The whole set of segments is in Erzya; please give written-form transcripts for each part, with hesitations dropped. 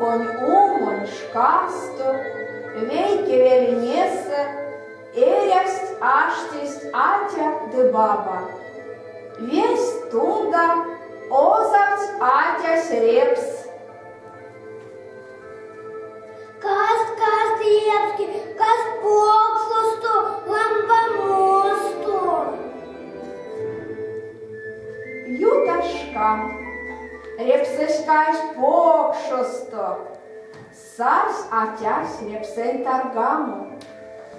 Умонь-умонь шкасто вейке велинесэ эрявсть-аштесть атя ды баба. Весть тунда озавтсь атясь репс. Каст, каст, репски, каст покшосто, ламбамосто. Ютась шка. Репсэсь кайсь покшосто. Сась атясь репсэнь таргамо.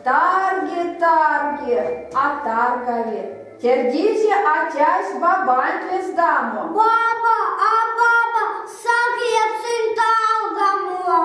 Тарги, тарги, а таргави. Тердизе атясь бабанть лездамо. Баба, а баба, сак репсэнь таргамо.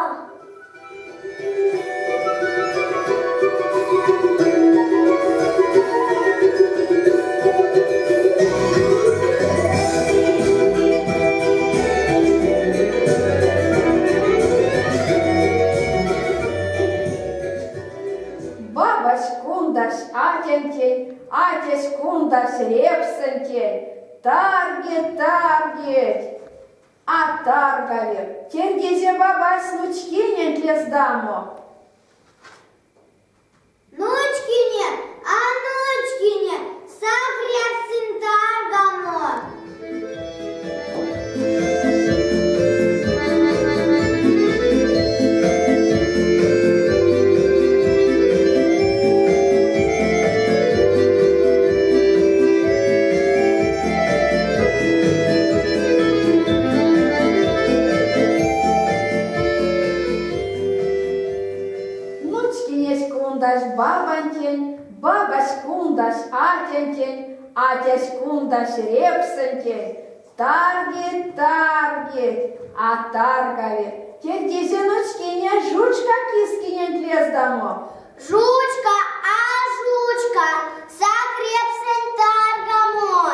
Бабась кундась атянтень, атясь кундась репсэнтень. Тарги, таргить, а таргави. Тердизе бабась нучкиненть лездамо. Нучкине, а нучкине, сак репсэнь таргамо. Нучкинесь кундась бабантень, бабась кундась атянтень, атясь кундась репсэнтень. Таргить, таргить, а таргави. Тердизе нучкине жучка кискиненть лездамо. Жучка, а жучка, сак репсэнь таргамо.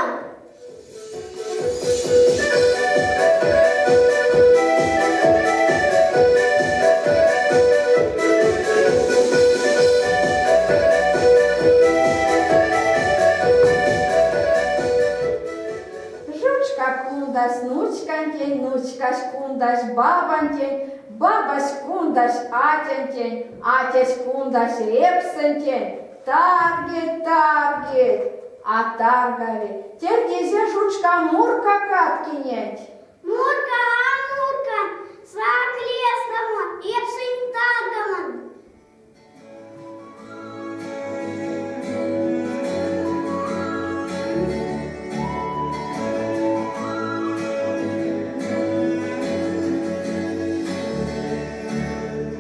Жучка кундась нучкантень, нучкась кундась бабантень, бабась кундась атянтень, атясь кундась репсэнтень. Тарги, тарги, а таргави. Тердизе жучка Мурка каткиненть. Мурка, а Мурка, сак лездамо, репсэнь таргамо.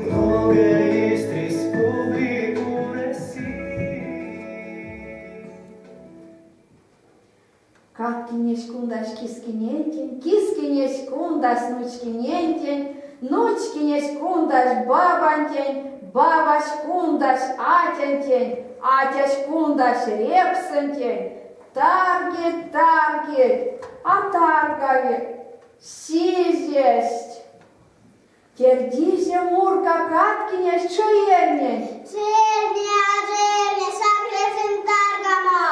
Много есть республик у России. Каткинесь кундась кискинентень, кискинесь кундась нучкинентень, нучкинесь кундась бабантень, бабась кундась атянтень, атясь кундась репсэнтень. Тарги, тарги, а таргави. Сизесть. Тердизе Мурка каткинесь чеерненть. Чеерне, а чеерне, сак репсэнь таргамо.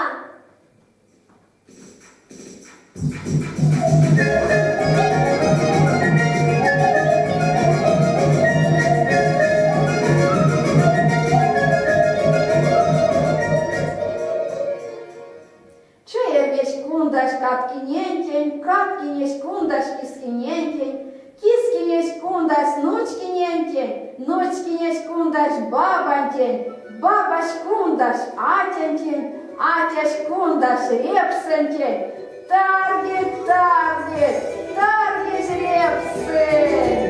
Чеернесь кундась каткинентень, каткинесь кундась кискинентень, кискинесь кундась нучкинентень, нучкинесь кундась бабантень, бабась кундась атянтень, атясь кундась репсэнтень. Тарги, тарги, таргизь репсэнть!